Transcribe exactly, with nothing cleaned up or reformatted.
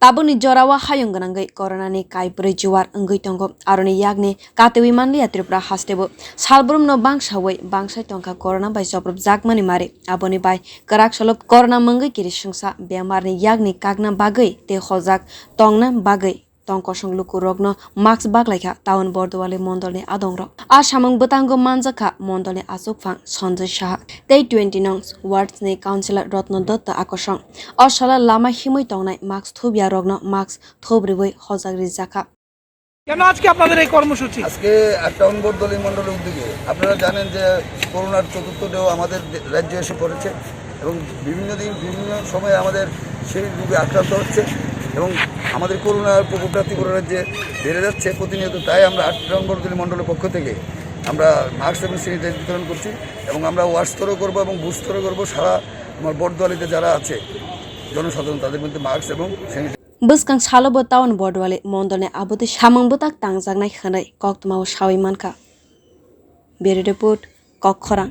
Tabukni jorao hayung gwnangwi coronani kaibrwi juar wngwi tongo. Aroni yakni katiwi manliya Tripura hasteo. Salbrumno bangsawi bangsai tongkha corona bai joprobjakmani mari. Aboni bai kwrak salo corona mwngwi kirisingsa bemarni yakni kakna bagwi tei hojak tongna bagwi tong kosong lukurokno mask baklaikha Town Bordowali mondolni adongrok. A samung bwtango manjakha mondolni achukphang Sanjay Saha tei twenty nong wards ni councillor Rotno Dutta akosong. O sala lama himwi tongnai mask thubya rokno mask thubriwi hojak rijakha. কেন আজকে আপনাদের এই কর্মসূচি? আজকে আট টাউন বর্দলি মণ্ডলের উদ্যোগে আপনারা জানেন যে করোনার চতুর্থ ঢেউ আমাদের দে- রাজ্যে এসে পড়েছে এবং বিভিন্ন দিন বিভিন্ন সময়ে আমাদের সেই রোগে আক্রান্ত হচ্ছে এবং আমাদের করোনার প্রকোপটা ত্রিপুরা রাজ্যে বেড়ে যাচ্ছে প্রতিনিয়ত। তাই আমরা আট টাউন বর্দলি মণ্ডলের পক্ষ থেকে আমরা মাস্ক এবং স্যানিটাইজার বিতরণ করছি এবং আমরা ওয়ার্ড স্তরও করবো এবং বুথ স্তরও করবো। সারা আমার বর্দলিতে যারা আছে জনসাধারণ তাদের মধ্যে মাস্ক এবং sanitiser Bwskang salo bo Town Bordowali mondolni abotwi samung bwtak tangjaknai hwnwi koktwmao sawi mankha. Bureau Report, Kokkhorang.